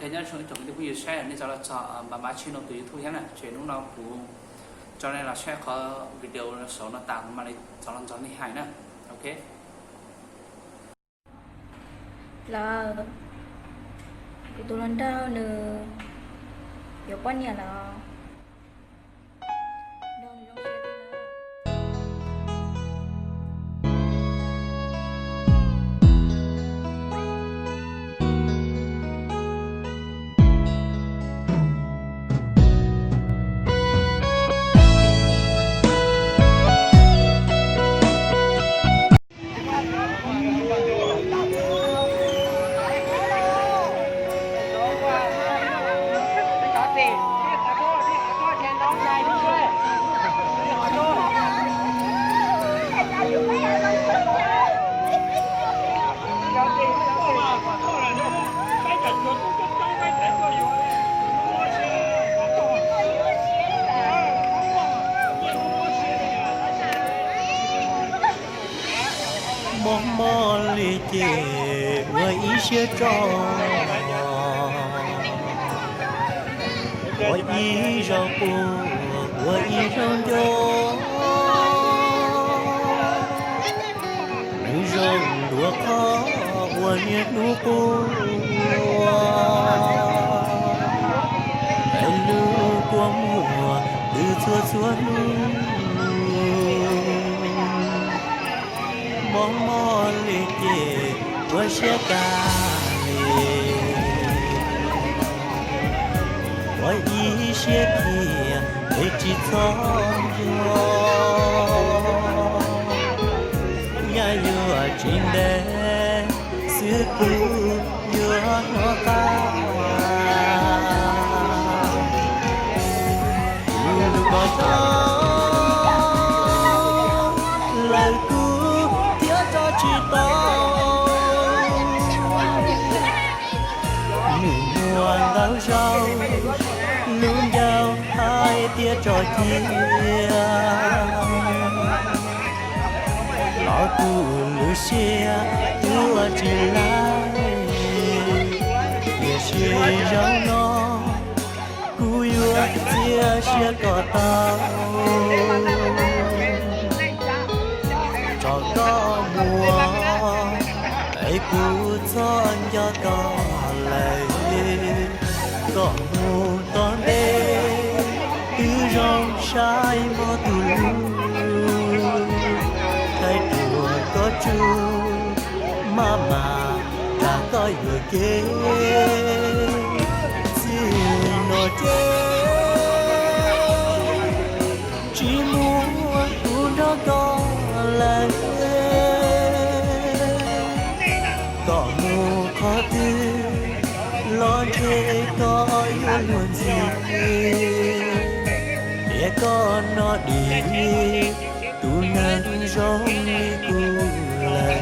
Nyob zoo ib tsoom kwv tij phooj ywg saib nej txhua los txog Npam Npam channel tus YouTube thiab na, ces hnub no kuv tso nej los saib qhov video saum no tas kuv mam li txog los nrog nej hais na. Ok. Lawm, kuv tus hluas nraug nws yuav poj niam lawm. Mob mob li ces ua ib siab tso, ua ib zaug quaj ua ib zaug nco. Nws zoo dua qhov uas niaj hnub quaj, es lub kua muag twb txhua txhua hnub. Mob mob li ces ua siab tag li, ua ib siab kiag es tsis txhob nco. Nyaj yuav tsis ntev xwb kuv yuav hnov qab. Lub koj tso lawm kuv thiaj tso tsis tau. Nws muaj ntau zaus lub ncauj hais tias tso cia, los kuv lub siab twb ua tsis laib. Tiam sis zaum no kuv yuav txiav siab kom tau, tso koj mus, es kuv txhob nco koj lawm. Koj mus tom ntej twb zoo saib mob tus hlub, thaij ruam koj tsuj maj mam tsam koj yuam kev. Txij no ces tsis muaj kuv nrog koj lawm. Koj mus qhov twg los ntshe koj yuav luag ntxhi, tias koj no dim tus neeg zoo li kuv lawm.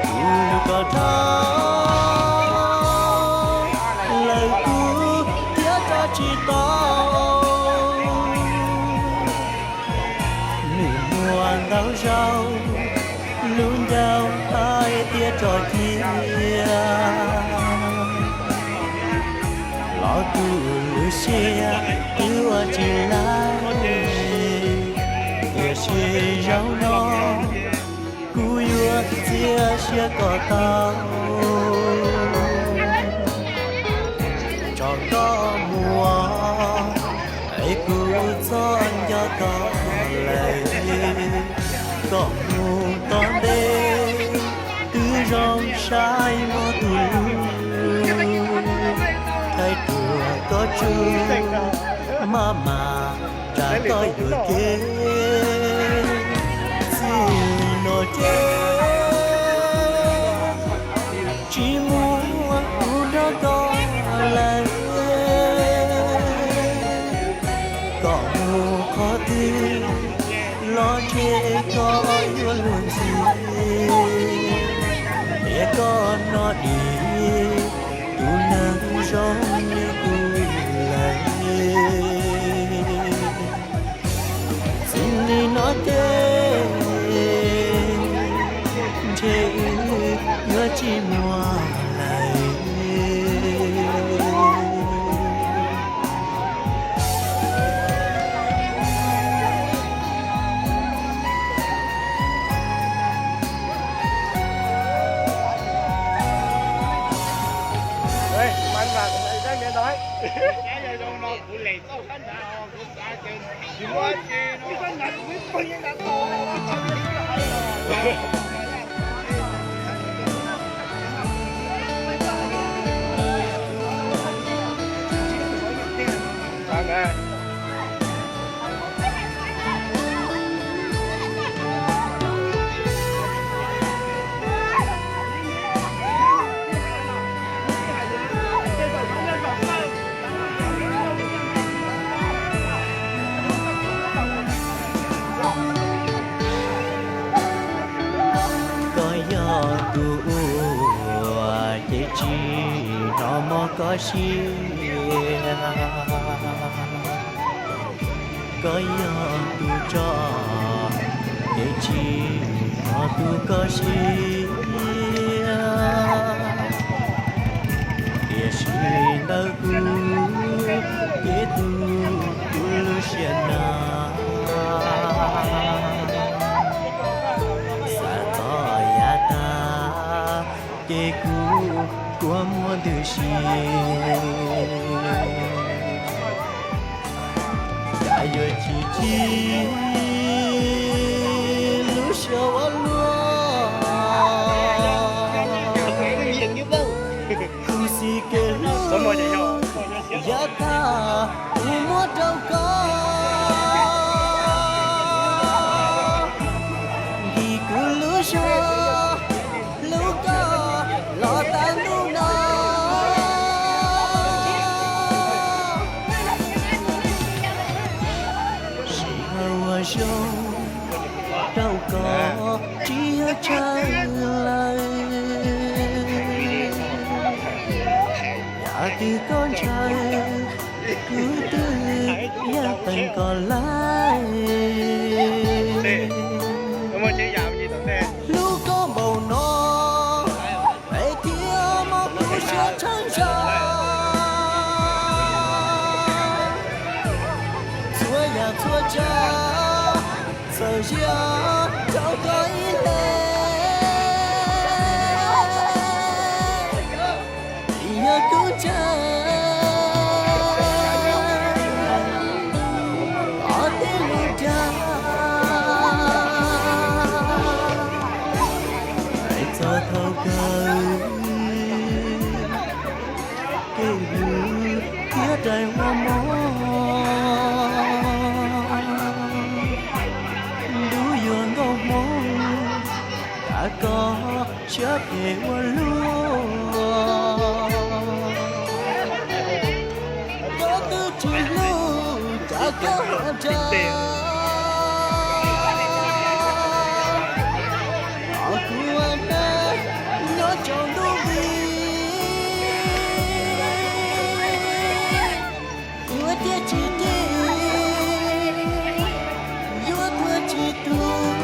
Kuv lub koj dhau lawm kuv thiaj tso tsis tau. Nws muaj ntau zaus lub ncauj hais tias tso cia, los kuv lub siab twb ua tsis laib. Tiam sis zaum no kuv yuav txiav siab kom tau, tso koj mus, es kuv txhob nco koj lawm. Koj mus tom ntej twb zoo saib mob tus hlub, thaij ruam koj tsuj maj mam tsam koj yuam kev. Txij no ces tsis muaj kuv nrog koj lawm. twg los ntshe koj yuav luag ntxhi, es koj no dim tus neeg zoo li kuv lawm. Txij li no ces ntshe wb yuav tsis muaj lawm. Koj yog tus ua ces tsis hnov mob koj siab. Koj yog tus tso ces tsis hnov tu koj siab. Tiam sis ntawm kuv ces tu tu lub siab no, xav txog yav tag ces kuv kua muag ntws si. Cas yuav chim chim lub siab ua luaj, khuv xim kev hlub yav tag kuv muab rau koj. Nkim kuv lub zog, hlub koj los tas hnub no. Sij hawm uas zoo rau koj tsis yog tsawg lawm. Yam twg koj ntshaw, kuv twb yeej teem koj lawm. Hlub koj npaum no, peb thiaj muaj kuv siab tshaj zog. Txhua yam txhua tsav txawm ziag rau koj ib leeg. Yog kuv ntshai ob teg lub dag, hais txog thaum kawg kev hlub thiab daim ua mob. Ntuj yuav nkauj hmoob, cas koj siab phem ua luaj. Koj twb tsis hlub cas koj ua dag, kuv ua neeg nyob tsaus ntuj nti. Yuav thiaj tsis dim, yuav tuag tsis tuag.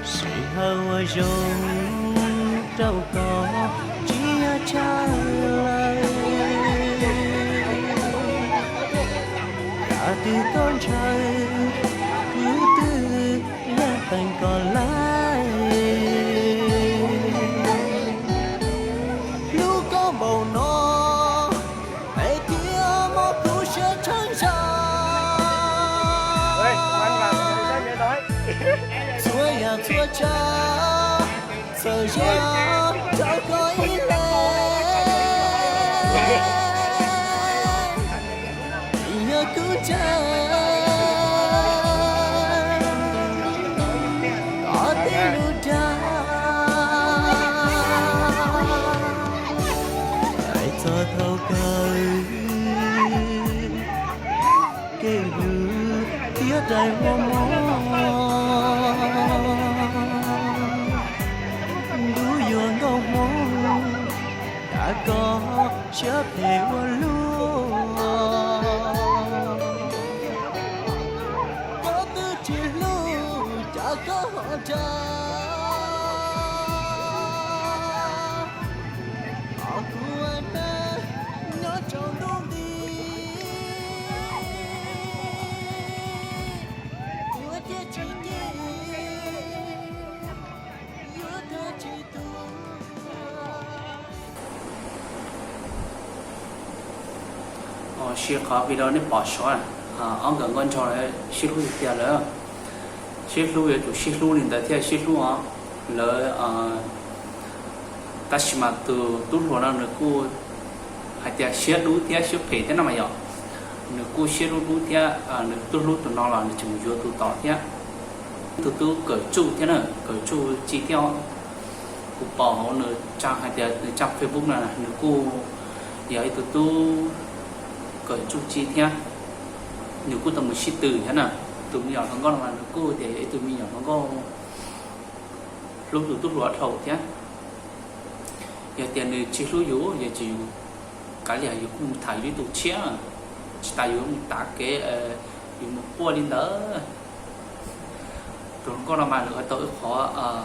Sij hawm uas zoo rau koj tsis yog tsawg lawm. Yam twg koj ntshaw, kuv twb yeej teem koj lawm. Hlub koj npaum no, peb thiaj muaj kuv siab tshaj zog. Txhua tsav txhua yam rau koj ib leeg, yog kuv tsav ob tej lub dag, hais txog thaum kawg kev hlub thiab dai ua mov, ntuj yuav nkauj hmoob, cas koj siab phem ua luaj. Koj twb tsis hlub cas koj ho dag, koj kuv ua neej nyob rau ntuj nti, yuav thiab tsis cia, yuav thiab tsis tu. Sim qhov video nej pom saud, ob nkawm nkauj nraug lawv sib hlub tiag tiag lawm. Sib hlub yuav tsum sib hlub li ntawd thiaj sib hlub os lawv. Tab sis mas tus tub hluas no nws kuj hais tias siab dub thiab siab phem thiab no mas yog nws kuj siab dub dub thiab, nws twb hlub tus no los nws tseem mus yuav tus tod thiab. Tus tub kawm tsuj thiab na, kawm tsuj ci thiab. Kuv pom hauv nws tsa hais tias nws tsa Facebook no nws kuj yog ib tug tub kawm tsuj ci thiab, nws kuj tau mus sib tw thiab na. Tus me nyuam hluas nkauj no mas nws kuj tias yog ib tug me nyuam hluas nkauj hlub tus tub hluas dhau thiab. Yog tias nws tsis hlub yus, yog tsis yus, kav liam yus kuj mus tham yus ib tug tshiab, tsis tas yus mus tav kev, yus mus quaj li ntawd. Tus hluas nkauj no mas nws ua tau ib qhov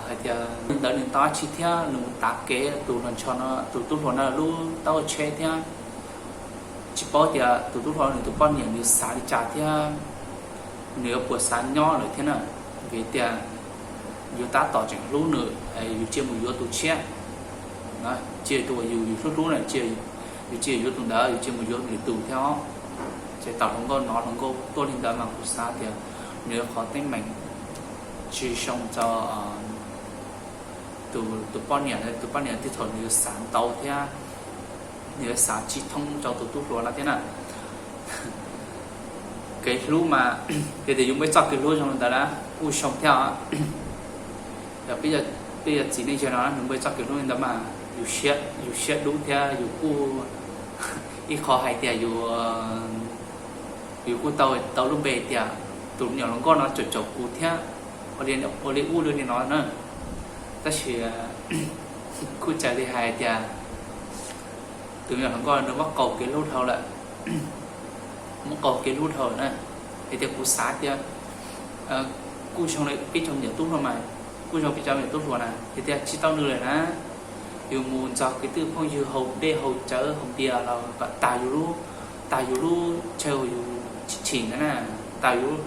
hais tias li ntawd nws tau dab tsi thiab nws mus tav kev tus hluas ntsho no, tus tub hluas no lub taub tsheb thiab. Tsis paub tias tus tub hluas nws tus poj niam nws xav li cas thiab, nws yuav puas xav nyob lawm thiab na. Vim tias yus tab tom tseem hlub nws, yus cia mus yuav tus tshiab, cia tus uas yus hlub hlub na, yus cia yuav tus ntawd, yus cia mus yuav lwm tus thiab os. Ces tau hluas nkauj no hluas nkauj tuaj li ntawd mas kuv xav tias nws qhov teeb meem tsis zoo rau tus poj niam, tus poj niam tej thaum nws yuav xav ntau thiab, nws yuav xav tsis thoob rau tus tub hluas no thiab na. Kev hlub mas yog tias yus muaj ib txoj kev hlub zoo li ntawd na, kuj zoo thiab os. Yog peb yog txiv neej yog no nws muaj ib txoj kev hlub li ntawd mas yus siab dub thiab yus kuj, ib qho hais tias yus kuj tau tau lub npe tias tus me nyuam hluas nkauj no caum caum kuv thiab, ua li ub li no na. Tab sis kuj txawm li hais tias tus me nyuam hluas nkauj nws muab qaug kev hlub dhau lawm, muab qaug kev hlub dhau lawm na. Es tias kuv xav tias kuj zoo li peb cov me nyuam tub hluas mas, kuj zoo peb cov me nyuam tub hluas na, es tias tsis tau nws lawm na, yus mus nrog kwv tij phooj ywg haus dej haus cawv haus npias los kom tag yus lub, tag yus lub chaw uas yus tshim ntawd na, tag yus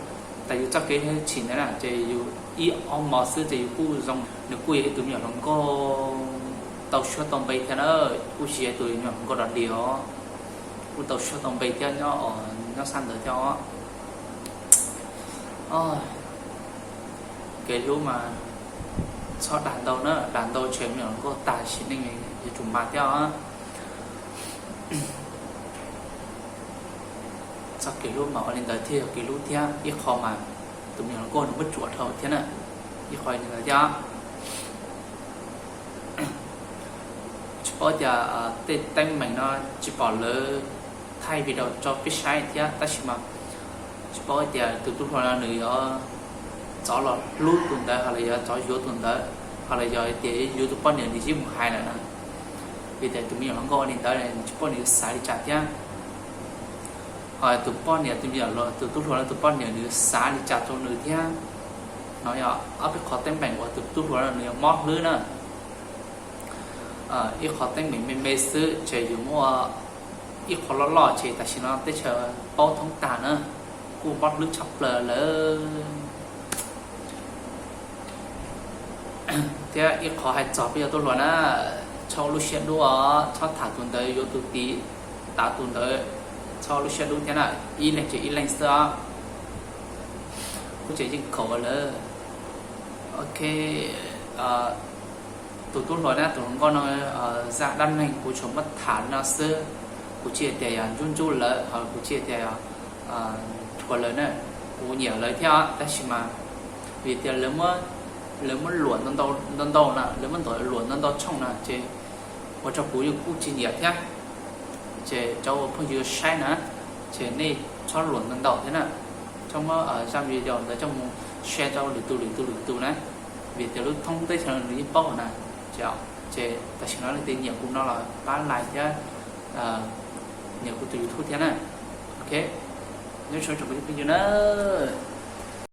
txoj kev tshim ntawd na, ces yus ib ob hmos xwb ces yus kuj zoo. Nws kuj yog ib tug me nyuam hluas nkauj tau suab tau npe thiab na, kuj tsis yog tus me nyuam hluas nkauj dog dig os, kuj tau suab tau npe thiab nyob, nyob sab ntawd thiab os. Kev hlub mas txhob dag ntau na, dag ntau tshem me nyuam hluas nkauj tag sim neej yuav tsum mas thiab os. Txoj kev hlub mas ua li ntawd thiaj yog kev hlub thiab. Ib qho mas tus me nyuam hluas nkauj nws muab tsuam dhau thiab na, ib qho li ntawd thiab. Tsis paub tias tej teeb meem no tsis pom lawv thaij video tso peb saib thiab, tab sis mas tsis paub tias tus tub hluas no nws yuav rov los hlub tus ntawd, ho los yog rov yuav tus ntawd, ho los yog tias yuav tus poj niam nws yeej mus hais lawm na. Vim tias tus me nyuam hluas nkauj ua li ntawd nws tsis paub nws yuav xav li cas thiab. Ho tus poj niam, tus me nyuam, tus tub hluas no tus poj niam nws xav li cas rau nws thiab. No yog ob peb qhov teeb meem uas tus tub hluas no nws yuav mob hlwb na. Ib qhov teeb meem me me xwb ces yus muaj ib qho loj loj ces tam sim no teb chaws paub thoob tag na, kuj mob hlwb tshaj plaws lawm. Thiab ib qho hais txog peb cov tub hluas na, txhob ua lub siab dub os, txhob tham tus ntawd yuav tus tid, tav tus ntawd, txhob ua lub siab dub thiab na, ib leeg ces ib leeg xwb os. Kuv ces yeej khaum lawm. Ok, tus tub hluas na, tus hluas nkauj no, zaj dab neeg kuv tsuas muab tham li no xwb. Kuv tsis tias yog ntsuj ntsuj lawv, kuv tsis tias yog rhuav lawv na, kuv nyiam lawv thiab, tab sis mas vim tias lawv muab luam ntau ntau na, lawv muab luam ntau ntau tshooj na ces ua rau kuv kuj tsis nyiam thiab. Ces cov uas phooj ywg saib na, ces nej txhob luam ntau ntau thiab na, txhob muab zaj video ntawd coj mus share rau lwm tus lwm tus lwm tus na, vim tias lub thoob teb chaws nws yeej paub na. Ces tam sim no leej twg nyiam kuv no los pab like thiab, nyiam kuv tus YouTube thiab na. Ok, nyob zoo tsoom phooj ywg na.